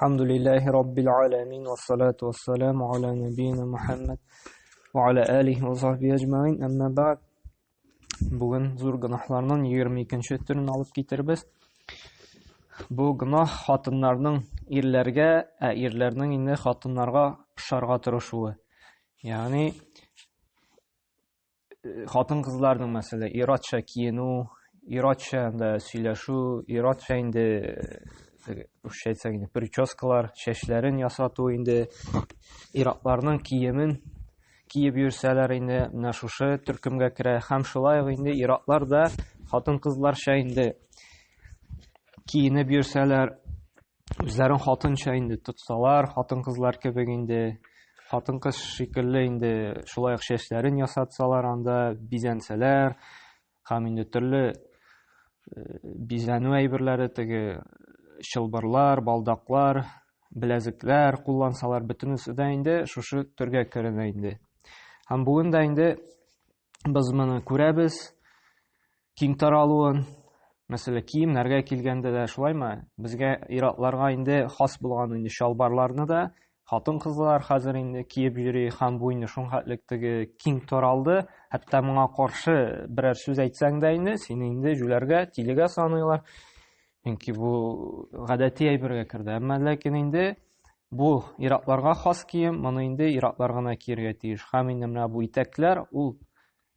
Әлхәмдүлилләһи раббил аламин вассалату вассаламу аля набийна Мухаммад ва аля алихи ва сахбихи әҗмәгин. Әмма бәгъд. Бүген зур гөнаһларның 22нче төрен алып китербез. Бу гөнаһ хатыннарның ирләргә, ә ирләрнең инде хатыннарга ошарга тырышуы. Ягъни хатын-кызларның мәсәлән ир-атча киенү, ир-атча анда сөйләшү, ир-атча инде русча әйтсәк инде прическалар, чәчләрен ясату инде ир-атларның киемен киеп йөрсәләр инде менә шушы төркемгә керә һәм шулай ук инде ир-атлар да хатын-кызларча инде киенеп йөрсәләр, үзләрен хатынча инде тотсалар, хатын-кызлар кебек инде, хатын-кыз шикелле инде шулай ук чәчләрен ясатсалар анда, бизәнсәләр һәм инде төрле э, бизәнү әйберләре теге чылбырлар, балдаклар, беләзекләр куллансалар, бөтенесе дә инде шушы төргә керенә инде. Һәм бүген дә инде без моны күрәбез, киң таралуын. Мәсәлән, киемнәргә килгәндә дә шулаймы? Безгә ир-атларга инде хас булган инде чалбарларны да хатын-кызлар хәзер инде киеп йөри һәм бу инде шулхәтлек теге киң таралды. Хәтта моңа каршы берәр сүз әйтсәң дә инде сине инде җүләргә, тилегә саныйлар. Чөнки бу гадәти әйбергә керде. Әмма ләкин инде бу ир-атларга хас кием, моны инде ир-атлар гына кияргә тиеш. Һәм инде менә бу итәкләр ул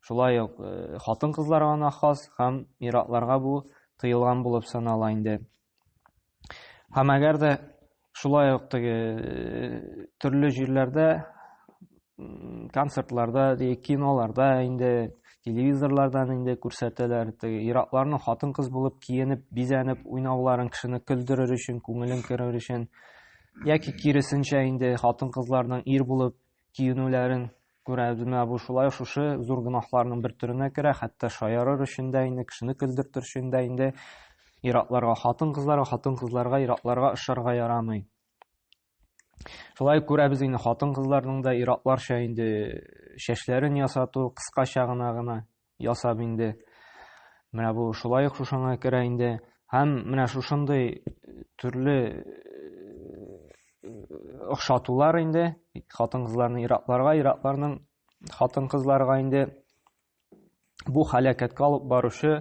Шулай ук э, хатын-кызларга гына хас һәм ир-атларга бу тыелган булып санала инде. Һәм әгәр дә шулай ук теге э, төрле җирләрдә концертларда, киноларда инде телевизорлардан инде күрсәтәләр. Теге ир-атларның хатын-кыз булып киенеп, бизәнеп уйнауларын кешене көлдерер өчен, күңелен керер өчен яки киресенчә инде хатын-кызларның ир булып киенүләрен күрәбез. Менә бу шулай шушы зур гөнаһларның бер төренә керә, хәтта шаярыр өчен дә инде, кешене көлдертер өчен дә инде ир-атларга, хатын-кызларга, хатын-кызларга, ир-атларга ошарга ярамый. Шулай күрәбез инде хатын-кызларның да ир-атларча инде чәчләрен ясату, кыскача гына гына ясап инде. Менә бу шулай ук шушыңа керә инде. Һәм менә шушындый төрле охшатулар инде хатын-кызларны ир-атларга, ир-атларның хатын-кызларга инде бу һәлакәткә алып баручы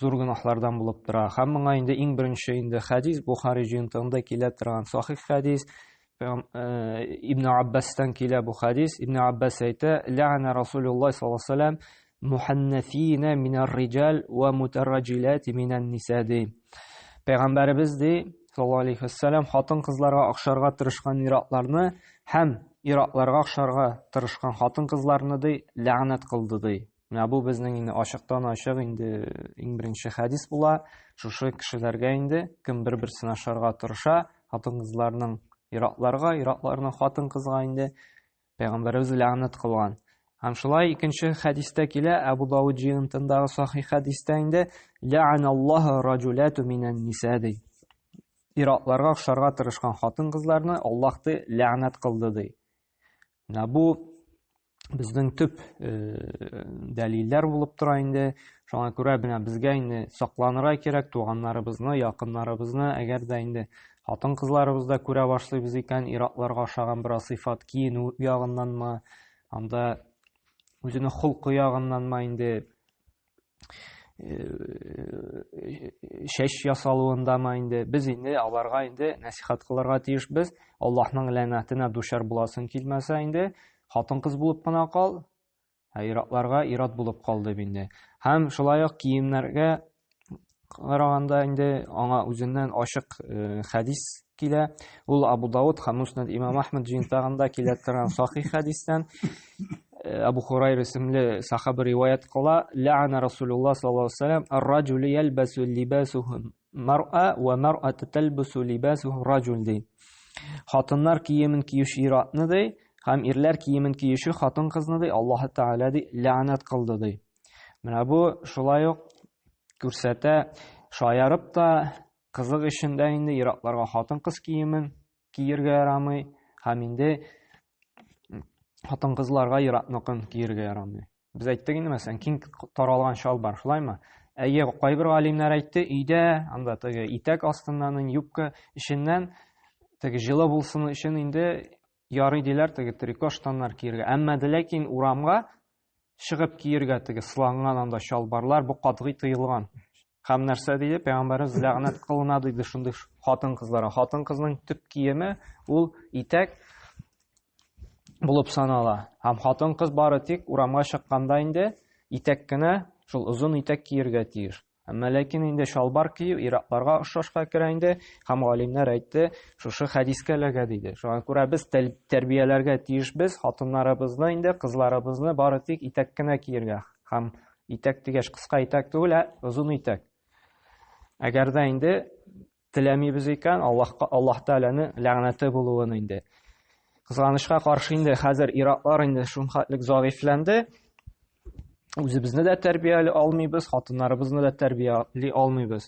зур гөнаһлардан булып тора. Һәм моңа инде иң беренче инде хәдис Бухари җыентыгында килә торган сахих хәдис. Ибн Аббастан килә бу хәдис. Ибн Аббас әйтә: "Лә'ана Расулуллаһ саллаллаһу алейһи ва саллям муханнафина минар риҗал ва мутарраҗилати минан ниса" ди. Пәйгамбәребез ди, саллаллаһу алейһи ва саллям, хатын-кызларга охшарга тырышкан ир-атларны һәм ир-атларга охшарга тырышкан хатын-кызларны ди, ләгънәт кылды ди. Менә бу безнең инде ачыктан-ачык инде иң беренче хәдис була. Шушы кешеләргә инде кем бер-берсен ашарга тырыша, хатын-кызларның ир-атларга, ир-атларның хатын-кызга инде пәйгамбәребез ләгънәт кылган. Һәм шулай икенче хәдистә килә, Әбу Дауд җыентындагы сахих хәдистә инде лә'аналлаһу раҗулату минән ниса ди. Ир-атларга охшарга тырышкан хатын-кызларны Аллаһ ди ләгънәт кылды ди. Менә бу безнең төп э, дәлилләр булып тора инде. Шуңа күрә менә безгә инде сакланырга кирәк туганнарыбызны, якыннарыбызны, әгәр дә инде хатын-кызларыбызда күрә башлыйбыз икән, ир-атларга ошаган бераз сыйфат киенү ягыннанмы, анда үзенең холкы ягыннанмы инде чәч ясалуындамы инде без инде аларга инде нәсихәт кылырга тиешбез. Аллаһның ләнәтенә дучар буласың килмәсә инде хатын-кыз булып кына кал, ә ир-атларга ир-ат булып кал дип инде. Һәм шулай ук киемнәргә караганда инде аңа үзеннән ачык э, хәдис килә. Ул Абу Дауд һәм Муснад Имам Ахмад җыентыгында килә торган сахих хәдистән. Э, Абу Хурайра исемле сахаба риваять кыла: "Лә'ана Расулуллаһ саллаллаһу алейһи ва саллям ар-раҗулу ялбасу либасуху мар'a ва мар'ату талбасу либасуху раҗул" ди. Хатыннар киемен киюче ир-атны ди, һәм ирләр киемен киюче хатын-кызны ди, Аллаһ Тәгалә ди ләгънәт кылды ди. Менә бу шулай ук күрсәтә, шаярып та, кызык өчен дә инде ир-атларга хатын-кыз киемен киергә ярамый, һәм инде хатын-кызларга ир-атныкын киергә ярамый. Без әйттек инде, мәсәлән, киң таралган чалбар, шулаймы? Әйе, кайбер галимнәр әйтте, өйдә, анда теге итәк астыннан, юбка эченнән Теге җылы булсын өчен инде ярый диләр теге трико штаннар киергә. Әмма дә ләкин урамга чыгып киергә теге сыланган анда чалбарлар бу катгый тыелган. Һәм нәрсә диде? Пәйгамбәребез ләгънәт кылына диде шундый хатын-кызларга. Хатын-кызның төп киеме ул итәк булып санала. Һәм хатын-кыз бары тик урамга чыкканда инде итәк кенә, шул озын итәк киергә тиеш. Әмма ләкин инде чалбар кию иракларга охшашка керә инде, һәм галимнәр әйтте, шушы хәдискә эләгә диде. Шуңа күрә без тәрбияләргә тиешбез хатыннарыбызны инде, кызларыбызны бары тик итәк кенә киергә. Һәм итәк дигәч кыска итәк түгел, ә озын итәк. Әгәр дә инде теләмибез икән, Аллаһка Аллаһ Тәгаләнең ләгънәте булуын инде. Кызганычка каршы инде хәзер ираклар инде шунхәтлек зәгыйфьләнде. Үзебезне дә тәрбияли алмыйбыз, хатыннарыбызны да тәрбияли алмыйбыз.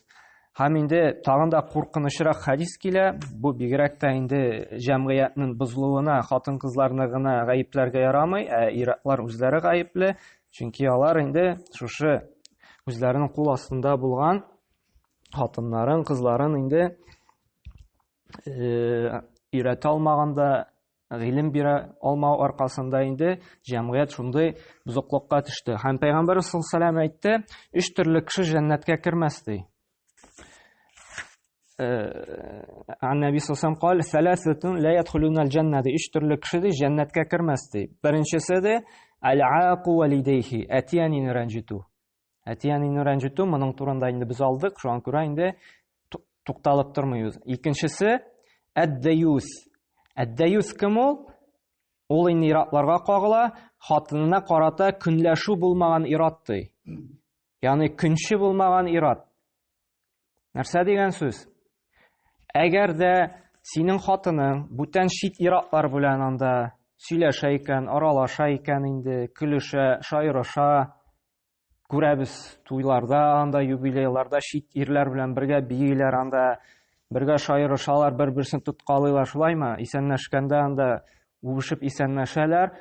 Һәм инде тагын да куркынычрак хәдис килә. Бу бигрәк тә инде җәмгыятьнең бозылуына хатын-кызларны гына гаепләргә ярамый, ә ираклар үзләре гаепле, чөнки алар инде шушы үзләренең кул астында булган хатыннарын, кызларын инде э, өйрәтә алмаганда, гыйлем бирә алмау аркасында инде җәмгыять шундый бозыклыкка төште. Һәм Пәйгамбәр саллаллаху алейһи әйтте, өч төрле кеше җәннәткә кермәс ди. Э, Ан Нәби саллаллаху кал, "Саласатун ла ядхулунал җанна" ди. Өч төрле кеше ди җәннәткә кермәс ди. Беренчесе ди, аль-аку валидейхи, әти-әнине рәнҗетү. Әти-әнине рәнҗетү, моның турында инде без алдык, шуңа күрә инде тукталып тормыйбыз. Икенчесе әд-дәюс. Әд-дәюс кем ул? Ул инде иратларга кагыла, хатынына карата көнләшү булмаган ират ди. Ягъни көнче булмаган ират. Нәрсә дигән сүз? Әгәр дә синең хатының бүтән чит иратлар белән анда сөйләшә икән, аралаша икән инде, көлешә, шаярыша, күрәбез туйларда, анда юбилейларда чит ирләр белән бергә бииләр, анда бергә шаярышалар, бер-берсен тоткалыйлар, шулаймы? Исәнләшкәндә анда үбешеп исәнләшәләр.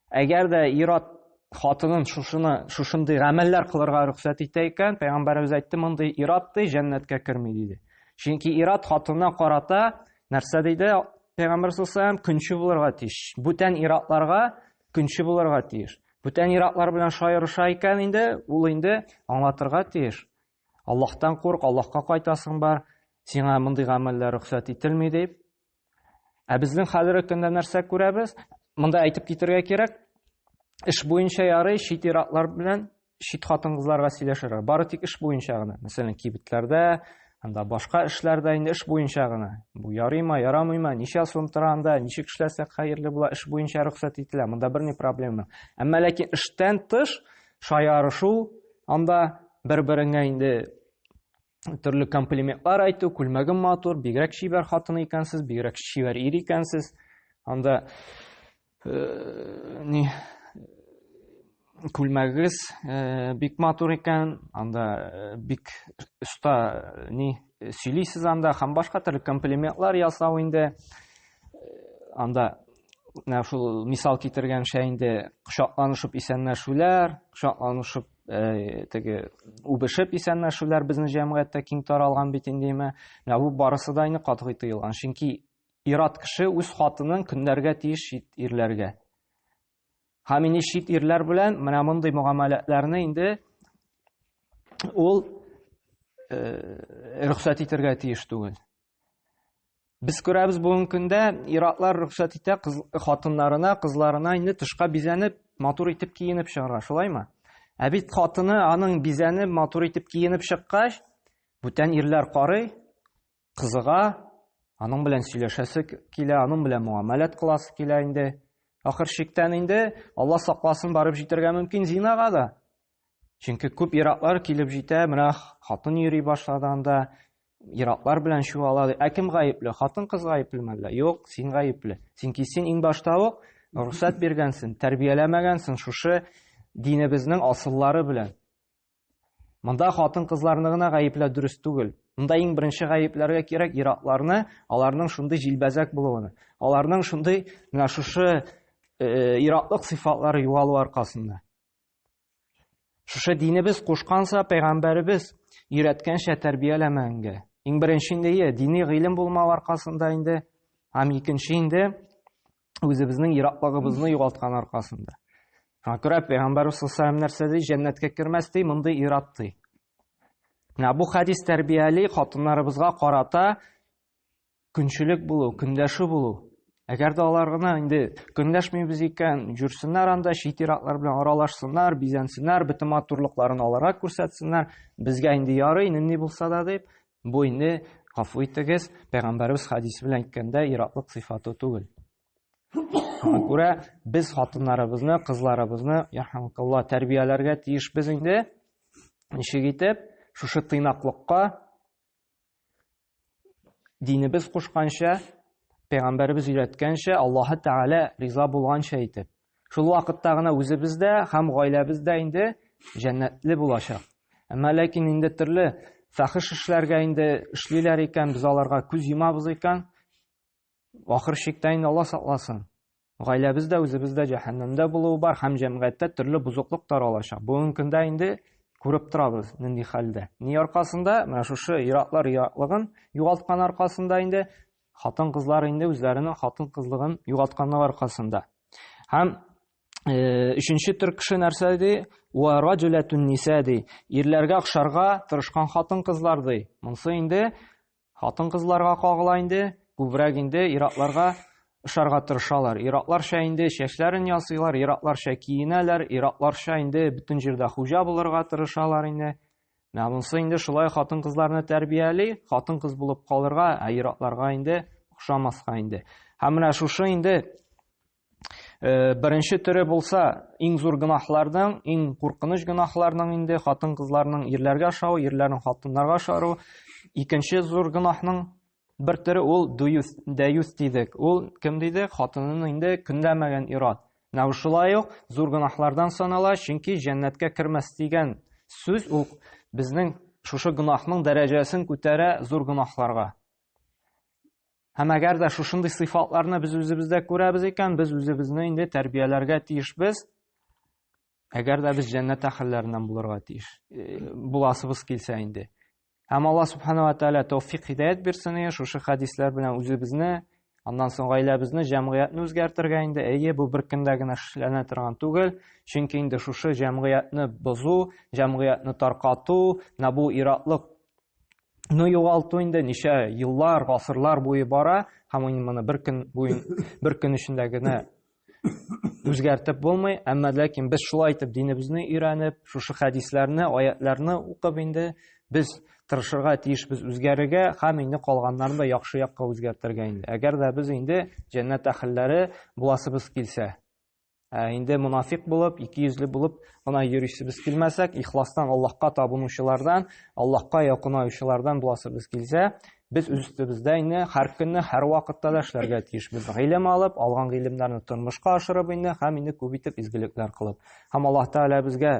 Әгәр дә ир-ат хатынын шушыны шушындый гамәлләр кылырга рөхсәт итә икән, пәйгамбәребез әйтте, мондый ир-ат ди җәннәткә керми диде. Чөнки ир-ат хатынына карата нәрсә диде? Пәйгамбәр саллаллаху алейһи көнче булырга тиеш. Бүтән ир-атларга көнче булырга тиеш. Бүтән ир-атлар белән шаярыша икән инде, ул инде аңлатырга тиеш. Аллаһтан курк, Аллаһка кайтасың бар, сиңа мондый гамәлләр рөхсәт ителми дип. Ә безнең хәзерге көндә нәрсә күрәбез? Монда әйтеп китергә кирәк, эш буенча ярый чит ир-атлар белән чит хатын-кызларга сөйләшергә. Бары тик эш буенча гына. Мәсәлән, кибетләрдә, анда башка эшләрдә инде эш буенча гына. Бу ярыймы, ярамыймы, ничә сум тора анда, ничек эшләсәк хәерле була, эш буенча рөхсәт ителә. Монда берни проблема. Әмма ләкин эштән тыш шаярышу, анда бер-береңә инде төрле комплиментлар әйтү, күлмәгем матур, бигрәк чибәр хатын икәнсез, бигрәк чибәр ир икәнсез. Анда э, ни күлмәгегез э, бик матур икән, анда э, бик оста э, ни сөйлисез анда һәм башка төрле комплиментлар ясау инде анда менә шул мисал китергәнчә инде кочакланышып исәнләшүләр, кочакланышып теге үбешеп исәнләшүләр безнең җәмгыятьтә киң таралган бит инде име. Менә бу барысы да инде катгый тыелган. Чөнки ир-ат кеше үз хатынын көнләргә тиеш чит ирләргә. Һәм инде чит ирләр белән менә мондый мөгамәләтләрне инде ул э, рөхсәт итәргә тиеш түгел. Без күрәбез бүгенге көндә ир-атлар рөхсәт итә кыз, хатыннарына, кызларына инде тышка бизәнеп, матур итеп киенеп чыгарга, шулаймы? Ә бит хатыны аның бизәнеп, матур итеп киенеп чыккач, бүтән ирләр карый, кызыга, аның белән сөйләшәсе килә, аның белән муамәләт кыласы килә инде. Ахыр чиктән инде Алла сакласын барып җитәргә мөмкин зинага да. Чөнки күп ир-атлар килеп җитә, менә хатын йөри башлады анда, ир-атлар белән чуала. Ә кем гаепле? Хатын-кыз гаеплеме әллә? Юк, син гаепле. Чөнки син иң башта ук рөхсәт биргәнсең, тәрбияләмәгәнсең шушы динебезнең асыллары белән. Монда хатын-кызларны гына гаепләү дөрес түгел. Монда иң беренче гаепләргә кирәк ир-атларны, аларның шундый җилбәзәк булуын, аларның шундый менә шушы э, ир-атлык сыйфатлары югалу аркасында. Шушы динебез кушканса, пәйгамбәребез өйрәткәнчә тәрбияләмәгәнгә. Иң беренче инде дини гыйлем булмау аркасында инде. Һәм икенче инде үзебезнең ираклыгыбызны югалткан аркасында. Шуңа күрә Пәйгамбәрбез саллаллаһу алейһи нәрсә ди? Җәннәткә кермәс ди, мондый ират ди. Менә бу хәдис тәрбияли хатыннарыбызга карата көнчелек булу, көндәше булу. Әгәр дә алар гына инде көнләшмибез икән, җөрсеннәр анда, чит иратлар белән аралашсыннар, бизәнсеннәр, бөтен матурлыкларын аларга күрсәтсеннәр, безгә инде ярый, нинди булса да дип, бу инде, гафу итегез, пәйгамбәребез хәдисе белән әйткәндә иратлык сыйфаты түгел. Шуңа күрә без хатыннарыбызны, кызларыбызны, ярхамукалла, тәрбияләргә тиешбез инде. Ничек итеп шушы тыйнаклыкка динебез кушканча, пәйгамбәребез өйрәткәнчә, Аллаһы Тәгалә риза булганча итеп. Шул вакытта гына үзебез дә һәм гаиләбез дә инде җәннәтле булачак. Әмма ләкин инде төрле фәхиш эшләргә инде эшлиләр икән, без аларга күз йомабыз икән, Ахыр чиктә инде Алла сакласын. Гаиләбез дә, үзебез дә җәһәннәмдә булуы бар һәм җәмгыятьтә төрле бозыклык таралачак. Бүгенге көндә инде күреп торабыз нинди хәлдә. Ни аркасында? Менә шушы ир-атлар ир-атлыгын югалткан аркасында инде хатын-кызлар инде үзләренең хатын-кызлыгын югалтканлыгы аркасында. Һәм өченче төр кеше нәрсә ди? Ва раҗулатун ниса ди. Ирләргә охшарга тырышкан хатын-кызлар ди. Монсы инде Хатын-кызларга кагыла инде, күбрәк инде ир-атларга ошарга тырышалар. Ир-атларча инде чәчләрен ясыйлар, ир-атларча киенәләр, ир-атларча инде бөтен җирдә хуҗа булырга тырышалар инде. Менә монысы инде шулай хатын-кызларны тәрбияли, хатын-кыз булып калырга, ә ир-атларга инде охшамаска инде. Һәм менә шушы инде беренче төре булса, иң зур гөнаһларның, иң куркыныч гөнаһларның инде хатын-кызларның ирләргә ашавы, ирләрнең хатыннарга ашаруы. Икенче зур гөнаһның бер төре ул дуюс, дәюс дидек. Ул кем диде? Хатынын инде көнләмәгән ир-ат. Менә шулай ук зур гөнаһлардан санала, чөнки җәннәткә кермәс дигән сүз ул безнең шушы гөнаһның дәрәҗәсен күтәрә зур гөнаһларга. Һәм әгәр дә шушындый сыйфатларны без үзебездә күрәбез икән, без үзебезне инде тәрбияләргә тиешбез. Әгәр дә без җәннәт әһелләреннән булырга тиеш, э, буласыбыз килсә инде. Һәм Алла субхана ва тааля тәүфик һидаят бирсен, шушы хәдисләр белән үзебезне, аннан соң гаиләбезне, җәмгыятьне үзгәртергә инде. Әйе, бу бер көндә генә эшләнә торган түгел, чөнки инде шушы җәмгыятьне бозу, җәмгыятьне таркату, менә бу иратлык Ну, югалту инде ничә еллар, гасырлар буе бара, һәм инде моны бер көн буен, бер көн эчендә генә үзгәртеп булмый, әмма ләкин без шулай итеп динебезне өйрәнеп, шушы хәдисләрне, аятларны укып инде без тырышырга тиешбез үзгәрергә һәм инде калганнарын да яхшы якка үзгәртергә инде. Әгәр дә без инде җәннәт әһелләре буласыбыз килсә. Ә инде монафик булып, икейөзле булып гына йөрисебез килмәсәк, ихластан Аллаһка табынучылардан, Аллаһка якынаючылардан буласыбыз килсә, без үз өстебездә инде һәр көнне, һәр вакытта да эшләргә тиешбез. Гыйлем алып, алган гыйлемнәрне тормышка ашырып инде һәм инде күп итеп изгелекләр кылып. Һәм Аллаһ Тәгалә безгә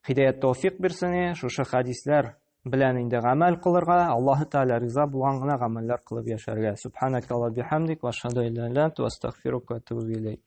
һидаят тәүфик бирсен, шушы хәдисләр белән инде гамәл кылырга, Аллаһы Тәгалә риза булган гына гамәлләр кылып яшәргә. Субханакалла бихамдик ва ашһаду илля илля анта ва астагфирука ва атубу илейк.